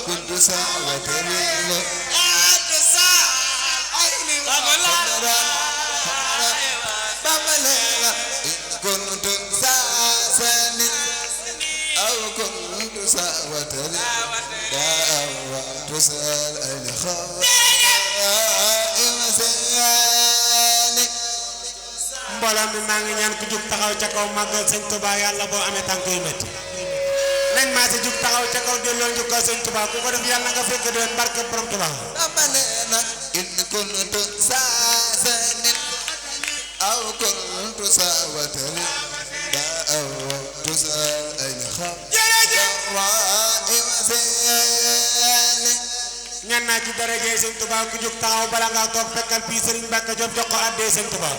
كنت ساعة mbooloo mi maa ngi ñaan ku jug taxaw ca kaw màggal sëñ Touba yàlla boo amee tànk yu métti nañ maa si jug taxaw ca kaw delloo njukkal sëñ Touba ku ko def yàlla nga fekk doon barke borom Touba dama ne nag in kuntu saasanin aw kuntu saawatani da aw tusa ay xam ñaan naa ci daraje sëñ Touba ku jug taxaw bala ngaa toog fekkal fii Serigne Mbacke Diop jox ko addee sëñ Touba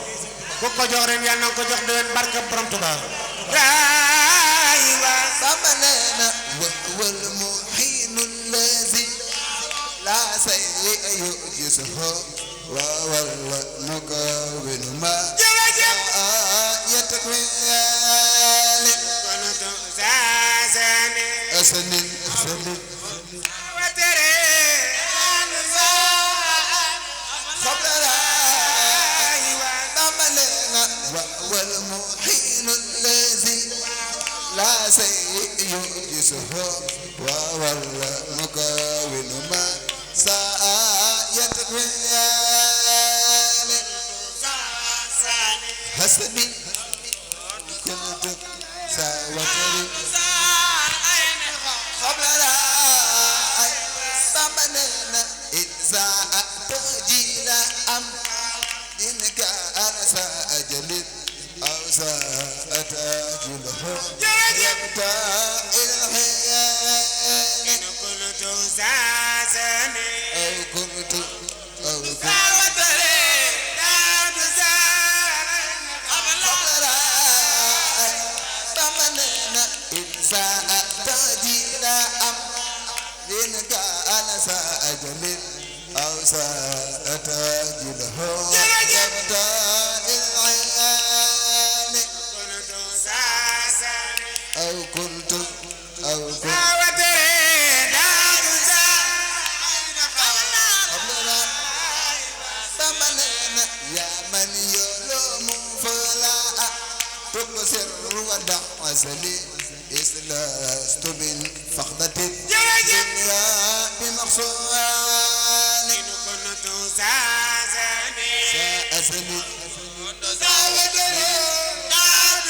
ku ko jox ren yàlla na ko jox doon barke borom Touba aywa sama neena wal muhiinu lazi la sayyi'u jisuhu wa wal mukawwinu ma yatakwili konoto saasane asanin watere والمحيط الذي لا سيجسه وهو المكون ما سيتكوين حسبي كنت ساوتري قبل لا ثمننا إذا أتجيل أم إنك أنا سأجلد أو سأتاجله يبتع الحيان إن كنت ساسني أو كنت ساوتري داد ساسني قبل رأي ثمننا إن سأتجيل أم إنك أنا سأجلد أو سأتاجله يبتع الحيان أو كنت ساوتري داد قبلنا ثمننا يا من يلوم فلا تبصر ودع أزلي إسلاست بالفخدة الدنيا بمقصوان إن كنت ساسني سأسلي ساوتري داد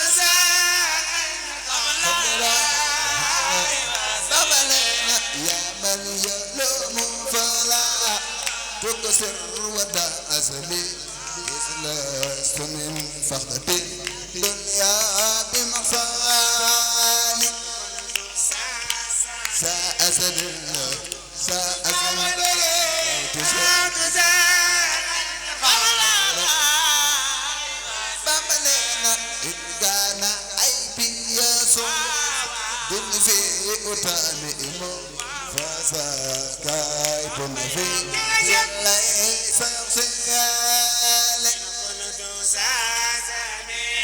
قبلنا ثمننا يا من يلوم فلا تبصر ودع أزلي إسلاست من فخدة الدنيا بمقصوان سأسلي فمننا إن كان عيبي يسوع دل في أتاني إمو فسكاي دل في ليس يخسيالي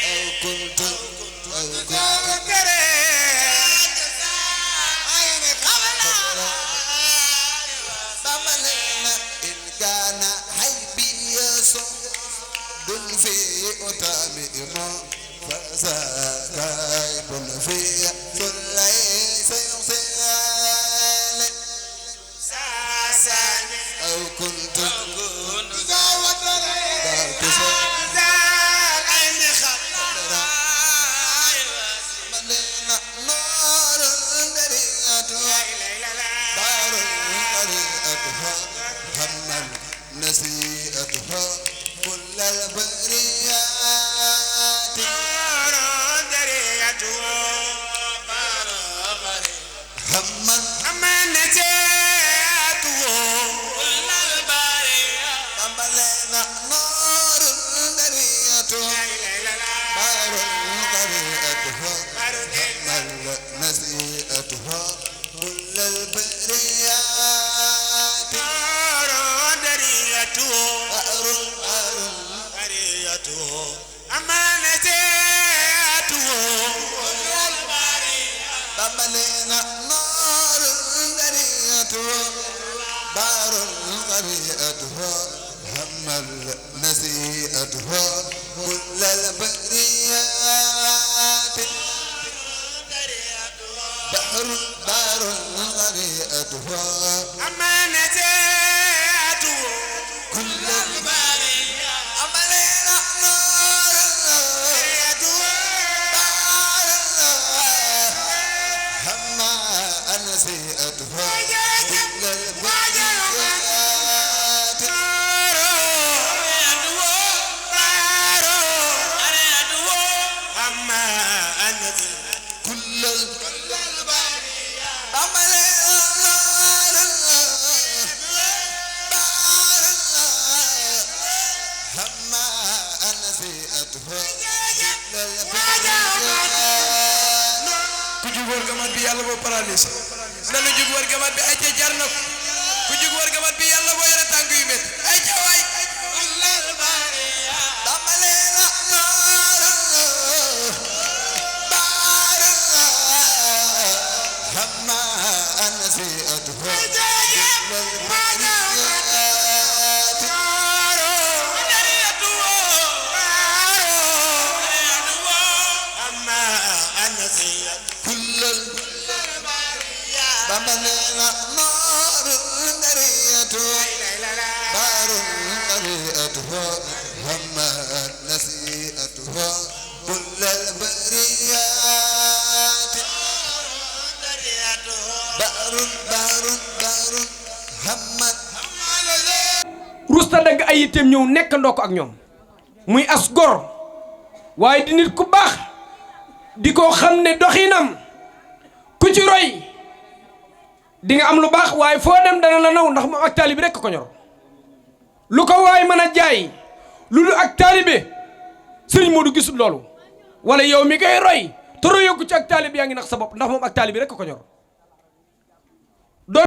أو كنت فمننا إن كان عيبي يسوع دل في أتاني إمو فسكاي دل في ليس يخسيالي أو كنت مننا نار درياتها دار قريئتها هم نسيئتها كل البريات هم مننا نار درياتها دار قريئتها هم نسيئتها كل البريات بملينا نار دريته دار قريئته هم نسيئته كل البريات بحر دار قريئته كل البريات أملينا نار همّا نسيئته ku jug war gamat bi yàlla boo paralysé nanu jug war gamat bi ay ca jar na ko ku jug war gamat bi yàlla boo yore tànk yu métti ay ca waay دملنا نار بار همّا نسيئته بملنا نار دريته بار دريته همّا نسيئته كل البريات بار همّا rusta dagg ay yitteem ñëw nekkandoo ko ak ñoom muy as gor waaye di nit ku baax di ko xam ne doxinam ku ci roy di nga am lu baax waaye foo dem dana la naw ndax moom ak taalibi rekk ko ñor lu ko waay mën a jaay lu dul ak taalibe sëriñ Modou gisul loolu wala yow mi koy roy te royoo ko ci ak taalibe yaa ngi nax sa bopp ndax moom ak taalibi rekk ko ñor